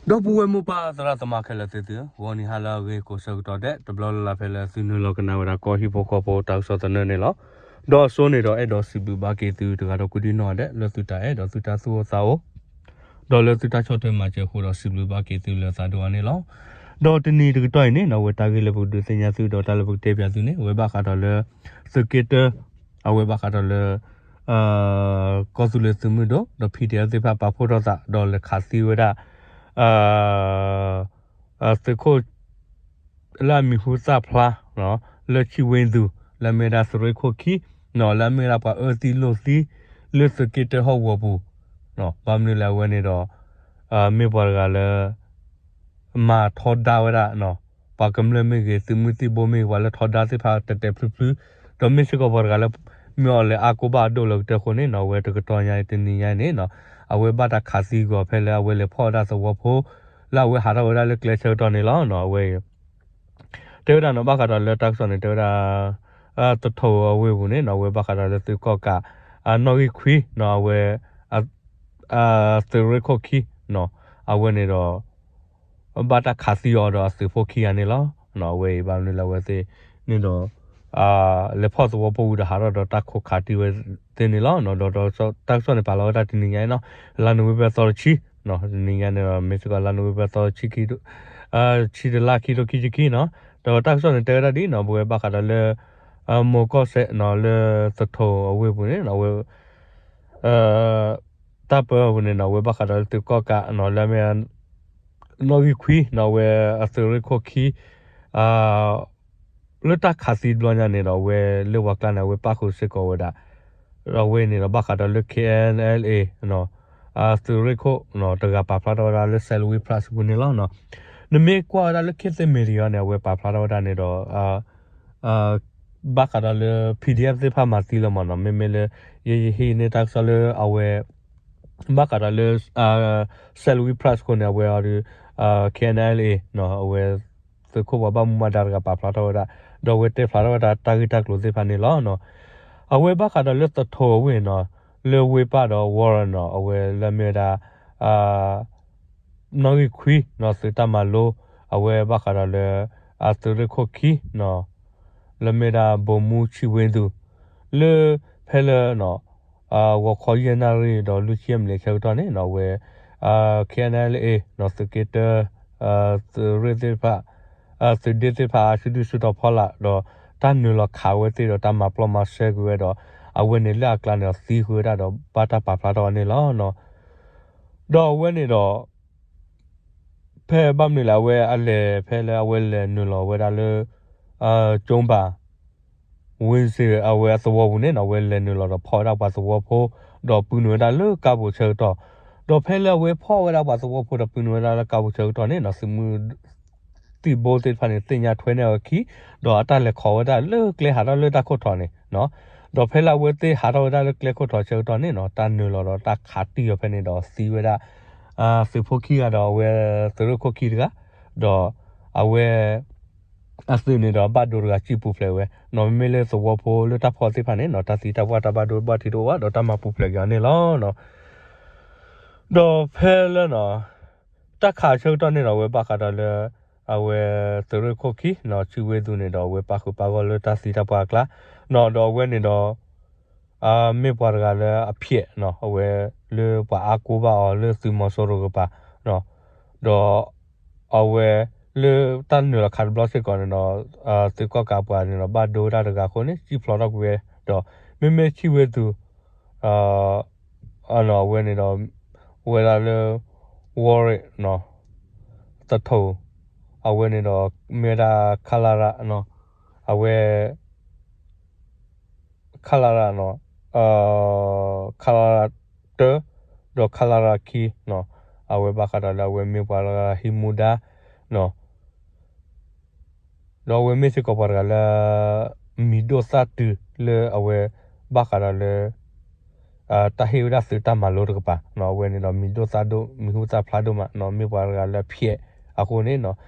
ဒီပုၢ်ဝဲၢ်မိၢ်ပၢ်သရၣ်သမါခဲလၢာ်သ့ၣ်သုဧၢ, ဂီၤနံၤဟါလၢအဂ့ၤကိးဆၢကတီၢ်ဒဲး တဘျီလၢ်လၢ်ဖဲလၢသုနုာ်လီၤကနၣ်ဝဲဒၣ်ကီၢ်ဟံၣ်ဖိဃီဖိတၢ်ကစီၣ်သနၢၣ်န့ၣ်လီၤ. ဒီးအစိန့ၣ်ဒီးအဲၣ်ဒိးစံးဘျုးဘၣ်က့ၤသုတဂၤဒီးကိးဒံနီၢ်ဒဲး လၢသုတၢ်အဲၣ်ဒီးသုတၢ်သူၣ်အိၣ်သးအိၣ် ဒီးလၢသုတၢ်ဆီၣ်ထွဲမၤစၢၤအဃိဒီးစံးဘျုးဘၣ်က့ၤသုလၢသးဒိၣ်အါန့ၣ်လီၤ. ဒီးတနံၤတကတီၢ်အံၤန့ၣ် အဝဲတၢ်ဂ့ၢ်လၢပကဒုးသ့ၣ်ညါသုဒီးတၢ်လၢပကတဲပၠးသုန့ၣ် အဝဲဘၣ်ဃးဒီးလၢ သုးက့တၢ အဝဲဘၣ်ဃးဒီးလၢ ကီၢ်သူလ့ၤသုးမုၢ်ဒိၣ် ဒီး PDF သ့ၣ်တဖၣ်ပာ်ဖှိၣ်ထီၣ်သး ဒီးလဲၤခးသံဝဲဒၣ် သုးခိၣ် လၢအမံၤဟူသၣ်ဖျါ လၢဆံဝ့သူၣ် လၢအမ့ၢ်ဝဲဒၣ်သုးရ့ၣ်ခိၣ်ခံ လၢအမ့ၢ်ဝဲဒၣ်ပှၤအၢသံလိာ်သံ လၢသုးက့တၢဟီၣ်ကဝီၤပူၤ ဘၣ်မနုၤလဲၣ်အဝဲန့ၣ်ဒီး မ့ၢ်ပှၤတဂၤလၢ မၤထီဒါဝဲဒၣ် ပှၤကမျၢၢ်မ့ၢ်ဂ့ၤ သုးမုၢ်သံၣ်ဘိမ့ၢ်ဂ့ၤ ပှၤလၢထီဒါသ့ၣ်တဖၣ်တဲာ်တဲာ်ဖျုးဖျုး ဒီးမ့ၢ်စ့ၢ်ကီးပှၤတဂၤလၢ မ့ၢ်အီၤလဲၤအါကိၢ်ဘၣ်အဒိၣ်လၢကတၢၢ်အဃိန့ၣ်နီၤ အဝဲတကတီၢ်ညါတနံၤညါအံၤန့ၣ်နီၤ အဝဲဘၣ်တၢ်ခးသံကွံာ်အီၤဖဲလၢအဝဲလဲၤဖီၣ်ဝဲဒၣ်သဝီဖိ လၢအဝဲဟးထီၣ်ဝဲဒၣ်လၢကျဲဆၢကတီၢ်န့ၣ်လီၤ. အဝဲအံၤ တဲဝဲဒၣ်နီၤ ဘၣ်ဃးဒီးလၢတၢ်ကစီၣ်န့ၣ် တဲဝဲဒၣ် သထိၣ်အဝ့ၢ်ပူၤန့ၣ်နီၤ အဝဲဘၣ်ဃးဒီးလၢသုးကီၣ်ကး နီၣ်ဂံၢ်ခွံနီၤ အဝဲ သုးရ့ၣ်ခိၣ်ခံနီၤ အဝဲန့ၣ်ဒီး ဘၣ်တၢ်ခးသံအီၤဒီးအသုးဖိခံဂၤန့ၣ်လီၤ. အဝဲအံၤဘၣ်မနုၤလၢအဝဲသ့ၣ်န့ၣ်ဒီး လဲၤဖီၣ်သဝီဖိဝံၤဒီးဟးထီၣ်ဒီးတၢ်ခိးခးတံၢ်ဝဲသ့ၣ်န့ၣ်လီၤ. ဒီးတၢ်ကစီၣ်န့ၣ်ပာ်လီၤဝဲဒၣ်တနံၤညါအံၤနီၤ လါနိၣ်ဝ့ဘၢၣ်သီတဆံ တနံၤညါန့ၣ်ဒီး မ့ၢ်စ့ၢ်ကီးလါနိၣ်ဝ့ဘၢၣ်သီတဆံ ခံ တဆံတလါခံထိခံဆံခံနီၤ ဒီးတၢ်ကစီၣ်န့ၣ်တဲဝဲဒၣ်ဒ်နီၤ ပဝဲဘၣ်ဃးဒီးလၢ မိၢ်ကီၢ်စဲးနီၤ လၢသထိၣ်အဝ့ၢ်ပူၤန့ၣ် အဝဲ တၢ်ပၢအပူၤန့ၣ်နီၤ အဝဲဘၣ်ဃးဒီးလၢသုးကီၣ်ကးနီၤ လၢအမ့ၢ် နီၣ်ဂံၢ်ခွံနီၤ အဝဲအသုးရ့ၣ်ခိၣ်ခံ လၢတၢ်ခးသံတဘျီညါန့ၣ်ဒီး အဝဲလၢပှၤကျါန့ၣ် အဝဲပၣ်ဃုာ်စ့ၢ်ကီးဝဲဒၣ် ဒီးအဝဲန့ၣ်ဒီးဘၣ်ဃးဒီးလၢ K N L A သုးရ့ၣ်ခိၣ်နီၤ တဂၤပာ်ဖျါထီၣ်ဝဲဒၣ်လၢ Salween Press ပူၤန့ၣ်လီၤ. နမ့ၢ်ကွၢ်ဝဲဒၣ်လၢ ခေတ်သစ် Media န့ၣ် အဝဲပာ်ဖျါထီၣ်ဝဲဒၣ်န့ၣ်ဒီး ဘၣ်ဃးဒီးလၢ P D F သ့ၣ်တဖၣ်မၤသံလီၤမးနီၤ မ့မ့ၢ်လၢ ယဲယဟံးန့ၢ်တၢ်ကစီၣ်လၢအဝဲ ဘၣ်ဃးဒီးလၢ Salween Press အဃိန့ၣ် အဝဲအီၤဒီး K N L A နီၤ အဝဲ သုးခိၣ်ပှၤဘၣ်မူဘၣ်ဒါတဂၤပာ်ဖျါထီၣ်ဝဲဒၣ် ဒီးအဝဲတဲဖျါထီၣ်ဝဲဒၣ်တၢ်ဂ့ၢ်တၢ်ကျိၤသ့ၣ်တဖၣ်န့ၣ်လီၤ. အဝဲဘၣ်ဃးဒီးလၢသထိၣ်အဝ့ၢ်နီၤ လၢဝ့ၢ်ပၢ်ဒီး Warren နီၤ အဝဲလၢအမ့ၢ်ဝဲဒၣ် နီၣ်ဂံၢ်ခွံနီၤ သုးတၢ်မၤလိ အဝဲဘၣ်ဃးဒီးလၢ အသုးရ့ၣ်ခိၣ်ခံနီၤ လၢမ့ၢ်ဒၣ် ဗိုလ်မှူး ချစ်ဝင်းသူ လၢဖဲလၢ ဂီၤခီယဲၢ်နၣ်ရံၣ်ဒီးလွံၢ်ဆံမံးနံးဆၢကတီၢ်န့ၣ်နီၤ အဝဲ K N L A နီၤ သုးက့တၢ သုးရ့ၣ်သ့ၣ်တဖၣ် သုးဒ့သ့ၣ်တဖၣ် အါဆူၣ်ဒုၣ်ဆူၣ်ထီၣ်ဖီလာ်ဒီး တၢ်နုာ်လီၤခးဝဲသ့ၣ်ဒီးတၢ်မၤပျီမၤစဲကွံာ်ဝဲဒီး အဝဲန့ၣ်လၢအကျါန့ၣ်ဒီးသံဃုာ်ဝဲဒၣ်ဒီးဘၣ်တၢ်ပာ်ဖျါထီၣ်ဝဲန့ၣ်လီၤ. ဒီးအဝဲန့ၣ်ဒီး ဖဲဘၣ်မနုၤလဲၣ် အဝဲအလဲၤဖဲလၢအဝဲလဲၤနုာ်လီၤဝဲဒၣ်လၢ ကၠိဘၣ် ဝ့ၢ်စ့ၣ် အဝဲအသဝီပူၤန့ၣ်နီၤ အဝဲလဲၤနုာ်လီၤဒီးဖီၣ်ဝဲဒၣ်ပှၤသဝီဖိ ဒီးပုၢ်နုာ်ဝဲဒၣ်လၢကါပူၤဆၢကတီၢ် ဒီးဖဲလၢအဝဲဖီၣ်ဝဲဒၣ်ပှၤသဝီဖိဒီးပုၢ်နုာ်ဝဲဒၣ်လၢကါပူၤဆၢကတီၢ်န့ၣ်နီၤ သုးမုၢ်သံၣ်ဘိသ့ၣ်တဖၣ်န့ၣ် သ့ၣ်ညါထွဲန့ၢ်အီၤအခံ ဒီးအတၢ်လဲၤခိးဝဲဒၣ်လၢကျဲဟးထီၣ်လၢတၢ်ခိၣ်ထီၣ်န့ၣ်နီၤ ဒီးဖဲလၢအဝဲသ့ၣ်ဟးထီၣ်ဝဲဒၣ်လၢကျဲခိၣ်ထီၣ်ဆၢကတီၢ်န့ၣ်နီၤ တၢ်နုာ်လီၤဒီးတၢ်ခးတံၢ်အီၤဖဲန့ၣ်ဒီးသံဝဲဒၣ် သုးဖိခံဂၤဒီးအဝဲသုးရ့ၣ်ခိၣ်ခံတဂၤ ဒီးအဝဲ အသုးန့ၣ်ဒီးဘၣ်ဒိတဂၤစံၣ်ပူၤဖျဲးဝဲနီၤ မ့မ့ၢ်လၢသဝီဖိလၢတၢ်ဖီၣ်သ့ၣ်တဖၣ်န့ၣ်နီၤ တၢ်သံတၢ်ပှၢ်တၢ်ဘၣ်ဒိဘၣ်ထံးတအိၣ်ဘၣ်ဒီးတၢ်မၤပူၤဖျဲးက့ၤအီၤန့ၣ်လီၤ. ဒီးဖဲလၢနီၤ တၢ်ခးဆၢကတီၢ်န့ၣ်ဒီး အဝဲဘၣ်ဃးဒီးလၢ အဝဲသုးရ့ၣ်ခိၣ်ခံနီၤ ဆံဝ့သူန့ၣ်ဒီးအဝဲပာ်ဃုာ်ပာ်ဂီၢ်လၢတၢ်သံတၢ်ပှၢ်အကျါနီၤ ဒီးအဝဲန့ၣ်ဒီး မ့ၢ်ပှၤတဂၤလၢအဖျဲးနီၤ အဝဲလၢပှၤအါကိၢ်ဘၣ်အီၤလၢသုးမီၤစိရိၤကပၤနီၤ ဒီးအဝဲလၢတၢ်နုာ်လီၤခးတဘျီစ့ၢ်ကီးန့ၣ်ဒီး သုးကီၣ်ကးပှၤန့ၣ်ဒီးဘၣ်ဒိဝဲဒၣ်တဂၤအဃိန့ၣ် စံၣ်ဖျိးထီၣ်ကွံာ်ဝဲ ဒီးမ့မ့ၢ်ဆံဝ့သူ အဝဲန့ၣ်ဒီး ဝဲဒၣ်လၢ ဝီရ့ၣ်နီၤ သထိၣ် အဝဲန့ၣ်ဒီး မ့ၢ်ဝဲဒၣ် ခလရ နီၤ အဝဲ ခလရ နီၤ ခလရ တၢ ဒီး ခလရ ခံနီၤ အဝဲဘၣ်ဃးဒီးလၢအဝဲမ့ၢ်ပှၤလၢဟံးမူဒါနီၤ ဒီးအဝဲမ့ၢ်စ့ၢ်ကီးပှၤတဂၤလၢ မံၤဒိၣ်သၣ်တုၤလၢအဝဲ ဘၣ်ဃးဒီးလၢ တၢ်ဟ့ၣ်ဝဲဒၣ်သုးတၢ်မၤလိတကပၤနီၤ အဝဲန့ၣ်ဒီးမံၤဒိၣ်သၣ်ဒိၣ် မံၤဟူသၣ်ဖျါဒိၣ်မးနီၤ မ့ၢ်ပှၤတဂၤလၢအဖျဲးအဃိန့ၣ်နီၤ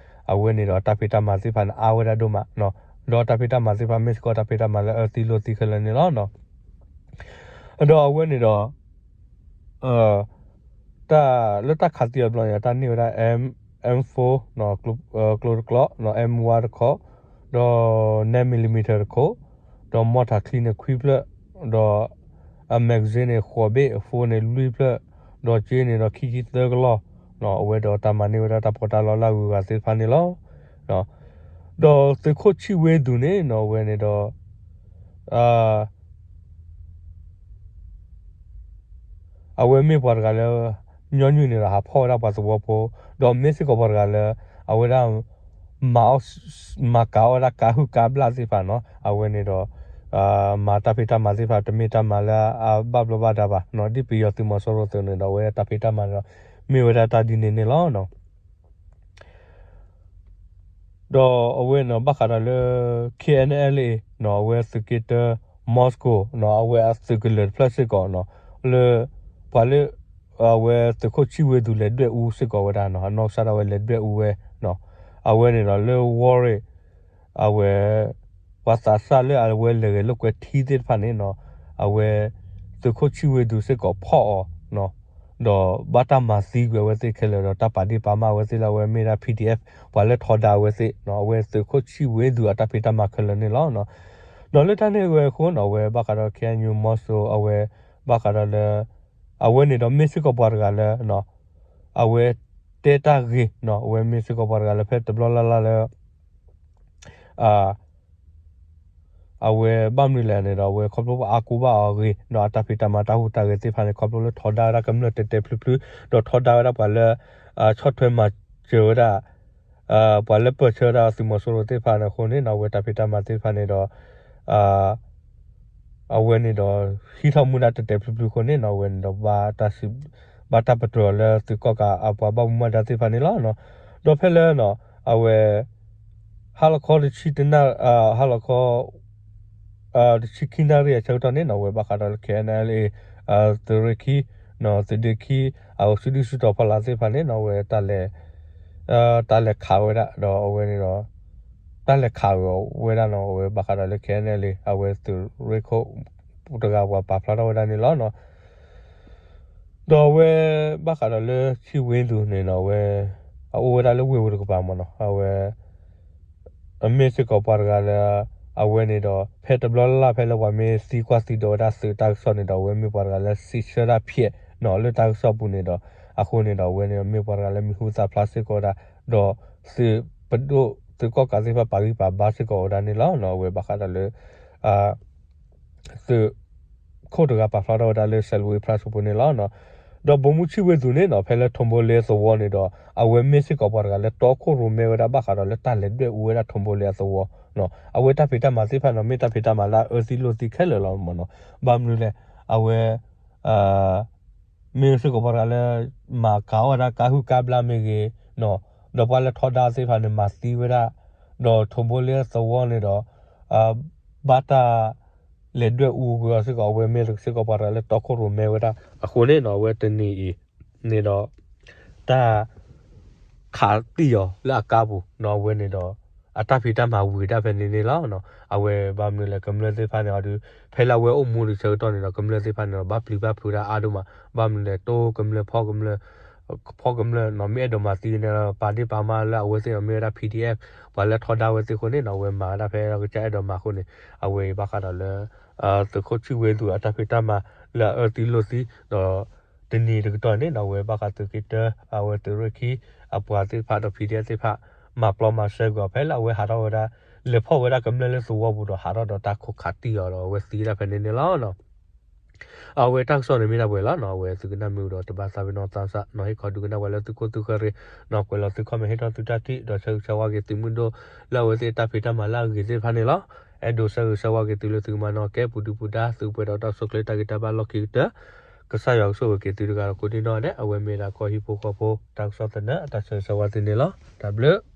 အဝဲန့ၣ်ဒီးတၢ်ဖံးတၢ်မၤသ့ၣ်တဖၣ်န့ၣ် အါဝဲဒၣ်ဒိၣ်မးနီၤ ဒီးတၢ်ဖံးတၢ်မၤသ့ၣ်တဖၣ်မ့ၢ်စ့ၢ်ကီးတၢ်ဖံးတၢ်မၤလၢအအၢသံလိာ်သံခဲလၢာ်န့ၣ်လီၤ. ဒီးအဝဲန့ၣ်ဒီး တ တၢ်လၢတၢ်ခးသံအီၤတဘျီန့ၣ် တၢ်န့ၢ်ဝဲဒၣ် M four ကျိတကျီ, M one တခီ, ဒီး nine millimeter တခိၣ်, ဒီးမီၢ်ထၢၣ်ချံန့ၣ်ခွံဖျၢၣ်, ဒီး အ magazine န့ၣ်ဃိးဘ့ၣ်, အ phone န့ၣ်လွံၢ်ဖျၢၣ်, ဒီးက့န့ၣ်ဒီးခံဆံသၢကလီၢ်, အဝဲဒီးတၢ်မၤန့ၢ်ဝဲဒၣ်တၢ်ပီးတၢ်လီလၢအဂုၤအဂၤသ့ၣ်တဖၣ်န့ၣ်လီၤ. ဒီးသုးခိၣ်ဆံၣ်ဝ့သူန့ၣ်နီၤ အဝဲန့ၣ်ဒီး အဝဲမ့ၢ်ပှၤတဂၤလၢ ညီနုၢ်န့ၣ်ဒီးဟးဖီၣ်ဝဲဒၣ်ပှၤသဝီဖိ, ဒီးမ့ၢ်စ့ၢ်ကီးပှၤတဂၤလၢ အဝဲဒၣ် မၤအီၣ် မၤကၤအီၣ်ဝဲဒၣ်ကါဟုၣ်ကါဘျၣ်သ့ၣ်တဖၣ်နီၤ, အဝဲန့ၣ်ဒီး မၤတၢ်ဖံးတၢ်မၤသ့ၣ်တဖၣ် တမ့ၢ်တၢ်မၤလၢအဘၣ်ဘျီးဘၣ်ဒါဘၣ်နီၤ, ဒ်ပယီၤသုးမီၤစိရိၤအသိးန့ၣ်ဒီး အဝဲတၢ်ဖံးတၢ်မၤန့ၣ်ဒီး မ့ၢ်ဝဲဒၣ်တၢ်ဒ်န့ၣ်န့ၣ်လီၤ. ဒီးအဝဲန့ၣ်ဘၣ်ဃးဒီးလၢ K N L A နီၤ အဝဲသုးက့တၢ Moscow နီၤ အဝဲအသုးကလၢၤတဖျၢၣ်စ့ၢ်ကီးနီၤ လၢ ပှၤလၢ အဝဲသုးခိၣ်ဆံၣ်ဝ့သူလဲၤဒွဲၣ်အူစ့ၢ်ကီးဝဲဒၣ်နီၤ, အနီၢ်ကစၢ်ဒၣ်ဝဲလဲၤဒွဲၣ်အူဝဲနီၤ, အဝဲန့ၣ်ဒီးလၢ Warren အဝဲ ပှၤသးစၢ်လၢအဝဲလဲၤဂဲၤလိာ်ကွဲထံသ့ၣ်တဖၣ်န့ၣ်နီၤ, အဝဲ သုးခိၣ်ဆံၣ်ဝ့သူစ့ၢ်ကီးဖီၣ်အီၤနီၤ, ဒီးဘၣ်တၢ်မၤသံကွံာ်အဝဲသ့ၣ်ခဲလၢာ်ဒီး တၢ်ပာ်ဒ့ၣ်ပာ်မၢ်အဝဲသ့ၣ်လၢအဝဲမ့ၢ်ဒၣ် P D F ပှၤလၢထီဒါအဝဲသ့ၣ်နီၤ, အဝဲသုးခိၣ်ဆံၣ်ဝ့သူအတၢ်ဖံးတၢ်မၤခဲလၢာ်န့ၣ်လီၤ. ဒီးလၢတၢ်န့ၣ်ဝဲအဃိနီၤ အဝဲဘၣ်ဃးဒီး K N U Moscow အဝဲ ဘၣ်ဃးဒီးလၢ အဝဲန့ၣ်ဒီးမ့ၢ်စ့ၢ်ကီးပှၤတဂၤလၢ အဝဲတဲတၢ်ဂ့ၤနီၤ, အဝဲမ့ၢ်စ့ၢ်ကီးပှၤတဂၤလၢဖဲတဘျီလၢ်လၢ်လၢ အဝဲဘၣ်မနုၤလဲၣ်န့ၣ်ဒီး အဝဲခီဖျိပှၤအါကူဘၣ်အီၤအဂ့ၤ ဒီးအတၢ်ဖံးတၢ်မၤတၢ်ဟူးတၢ်ဂဲၤသ့ၣ်တဖၣ်န့ၣ် ခီဖျိလၢထီဒါဝဲဒၣ်ကမျၢၢ်တဲာ်တဲာ်ဖျုးဖျုး ဒီးထီဒါဝဲဒၣ်ပှၤလၢ ဆီၣ်ထွဲမၤစၢၤဝဲဒၣ် ပှၤလၢပၢၢ်ဆၢဝဲဒၣ်သုးမီၤစိရိၤသ့ၣ်တဖၣ်န့ၣ်အဃိန့ၣ်နီၤ အဝဲတၢ်ဖံးတၢ်မၤသ့ၣ်တဖၣ်န့ၣ်ဒီး အဝဲန့ၣ်ဒီး ဟံးထီၣ်မူဒါတဲာ်တဲာ်ဖျုးဖျုးအဃိန့ၣ်နီၤ အဝဲန့ၣ်ဒီး ဘၣ်တၢ်ပတြၢၤအီၤလၢသုးကီၣ်ကးအပှၤဘၣ်မူဘၣ်ဒါသ့ၣ်တဖၣ်န့ၣ်လီၤ. ဒီးဖဲလၢ အဝဲ ဟါလီၤခီတဆံတနၣ် ဟါလီၤခီ တဆံခံနၣ်ရံၣ်အဆၢကတီၢ်န့ၣ်နီၤ အဝဲဘၣ်ဃးဒီးလၢ K N L A သုးရ့ၣ်ခံ သုးဒ့ခံ အဝဲစုဒုၣ်စုတီၤဖီလာ်သ့ၣ်တဖၣ်န့ၣ်နီၤ အဝဲ တၢ်လဲၤခးဝဲဒၣ်ဒီးအဝဲန့ၣ်ဒီး တၢ်လဲၤခးဝဲဒၣ်နီၤ အဝဲဘၣ်ဃးဒီးလၢ K N L A အဝဲသုးရ့ၣ်ခိၣ်တဂၤပှၤပာ်ဖျါထီၣ်ဝဲဒၣ်န့ၣ်လီၤ. ဒီးအဝဲဘၣ်ဃးဒီးလၢဆံၣ်ဝ့သူန့ၣ်နီၤ အဝဲ အအိၣ်ဝဲဒၣ်လၢဝ့ၢ်ပူၤတကပၤမ့ၢ်နီၤ အဝဲ အမ့ၢ်စ့ၢ်ကီးပှၤတဂၤလၢ အဝဲန့ၣ်ဒီး ဖဲတဘျီလၢ်လၢ်ဖဲလၢပှၤမ့ၢ်သံကွၢ်သံဒိးဝဲဒၣ်သုးတၢ်ကစီၣ်န့ၣ်ဒီး အဝဲမ့ၢ်ပှၤတဂၤလၢစံးဆၢတၢ်ဖျဲးနီၤ လၢတၢ်ကစီၣ်ပူၤန့ၣ်ဒီး အဃိန့ၣ်ဒီး အဝဲန့ၣ်မ့ၢ်ပှၤတဂၤလၢမံၤဟူသၣ်ဖျါစ့ၢ်ကီးဝဲဒၣ် ဒီးသုးပဒိၣ်သုးကီၣ်ကးသ့ၣ်တဖၣ်ပာ်ဂံၢ်ပာ်ဘါစ့ၢ်ကီးဝဲဒၣ်န့ၣ်လီၤ. အဝဲဘၣ်ဃးဒီးလၢ သုးခိၣ်တဂၤပာ်ဖျါထီၣ်ဝဲဒၣ်လၢ Salween Press အပူၤန့ၣ်လီၤ. ဒီးဗိုလ်မှူးဆံၣ်ဝ့သူန့ၣ်နီၤ ဖဲလၢထိၣ်ဘိလ့အသဝီန့ၣ်ဒီး အဝဲမ့ၢ်စ့ၢ်ကီးပှၤတဂၤလၢတီခိၣ်ရိၣ်မဲဝဲဒၣ်ဘၣ်ဃးဒီးလၢတၢ်လဲၤဒွဲၣ်အူဝဲဒၣ်ထိၣ်ဘိလ့အသဝီ အဝဲတၢ်ဖံးတၢ်မၤသ့ၣ်တဖၣ်န့ၣ် မ့ၢ်တၢ်ဖံးတၢ်မၤလၢအအၢသံလိာ်သံခဲလၢာ်လီၤမ့ၢ်နီၤ. ဘၣ်မနုၤလဲၣ် အဝဲ မ့ၢ်စ့ၢ်ကီးပှၤတဂၤလၢ မၤကၤအီၣ်ဝဲဒၣ်ကါဟုၣ်ကါဘျါမ့ၢ်ဂ့ၤ, ဒီးပှၤလၢထီဒါသ့ၣ်တဖၣ်န့ၣ် မၤသံဝဲဒၣ်, ဒီးထိၣ်ဘိလ့သဝီန့ၣ်ဒီး ဘၣ်တၢ်လဲၤဒွဲၣ်အူကွံာ်အီၤစ့ၢ်ကီး အဝဲမ့ၢ်စ့ၢ်ကီးပှၤတဂၤလၢတီခိၣ်ရိၣ်မဲဝဲဒၣ်အဃိန့ၣ်နီၤ အဝဲတနံၤအံၤန့ၣ်ဒီး တၢ် ခးတံၢ်အီၤလၢအကါပူၤနီၤ အဝဲန့ၣ်ဒီး အတၢ်ဖံးတၢ်မၤဝံၤဒၣ်ဖဲန့ၣ်န့ၣ်လီၤ. အဝဲဘၣ်မနုၤလဲၣ် ကမျၢၢ်သ့ၣ်တဖၣ်န့ၣ်အီၤဒုး ဖဲလၢအဝဲအိၣ်မူဒံးဆၢကတီၢ်န့ၣ်ဒီး ကမျၢၢ်သ့ၣ်တဖၣ်န့ၣ်ဒီး ဘၣ်ပျံၤဘၣ်ဖုးဒၣ်အါဒိၣ်မး, ဘၣ်မနုၤလဲၣ် တိကမျၢၢ် ဖီကမျၢၢ် ဖီကမျၢၢ်နီၤ မ့ၢ်အဲၣ်ဒိးမၤသံန့ၣ်ဒီး ပာ်ဒ့ၣ်ပာ်မၢ်လၢအဝဲသ့ၣ်န့ၣ် မ့ၢ်ဝဲဒၣ် P D F ပှၤလၢထီဒါဝဲသ့ၣ်အဃိန့ၣ်နီၤ အဝဲမၤဝဲဒၣ်ဖဲကစၢ်အဲၣ်ဒိးမၤအဃိန့ၣ် အဝဲဘၣ်ဃးဒီးလၢ သုးခိၣ်ဆံၣ်ဝ့သူအတၢ်ဖံးတၢ်မၤလၢအအၢသံလိာ်သံ ဒီး တနံၤတကတီၢ်န့ၣ်နီၤ အဝဲဘၣ်ဃးသုးက့တၢ အဝဲသုးရ့ၣ်ခံ အပှၤသ့ၣ်တဖၣ်ဒီး P D F သ့ၣ်တဖၣ် မၤပျီမၤစၢၤကွံာ်အီၤ ဖဲလၢအဝဲဟးထီၣ်ဝဲဒၣ် လဲၤဖီၣ်ဝဲဒၣ်ကမျၢၢ်လၢသဝီပူၤဒီး ဟးထီၣ်ဒီးတၢ်ခိးခးတံၢ်အီၤဒီး အဝဲသံဒၣ်ဖဲန့ၣ်န့ၣ်လီၤ. အဝဲတၢ်ကစီၣ်န့ၣ်မ့ၢ်ဒၣ်ပှဲၤလီၤနီၤ အဝဲသုကနၣ်မ့ၢ်ဝံၤဒီး တဘၣ်သးပ့ၤနီၣ်သးစၢ်နီၤ ဟ့ၣ်ခီဒုးကနၣ်ပှၤလၢသုခိၣ်သုဃၢၤရ့ၣ်နီၤ ကွဲးလီၤသု comment ဟ့ၣ်ထီၣ်သုတၢ်ထံၣ် ဒီးဆၢဂ့ၤဆၢဝါက့ၤသုးမုၢ်ဒိၣ် လၢအဝဲသ့ၣ်တၢ်ဖံးတၢ်မၤလၢအဂ့ၤသ့ၣ်တဖၣ်န့ၣ်လီၤ. အဲၣ်ဒိးဆၢဂ့ၤဆၢဝါက့ၤသုလၢသုကမၤနီၣ်ကဲပူၤဒုပူၤဒါ သုကပှဲၤဒီးတၢ်ဆိၣ်ချ့တၢ်ဂံၢ်တၢ်ဘါလီၢ်ခံကတၢၢ် ကစၢ်ယွၤကဆိၣ်ဂ့ၤက့ၤသုတဂၤဒီးကိးဒံနီၢ်ဒဲး အဝဲမ့ၢ်ဒၣ်ကီၢ်ဟံၣ်ဖိဃီဖိ တၢ်ကစီၣ်သနၢၣ် အတၢ်ဆၢဂ့ၤဆၢဝါသုန့ၣ်လီၤ. တၢ်ဘျုး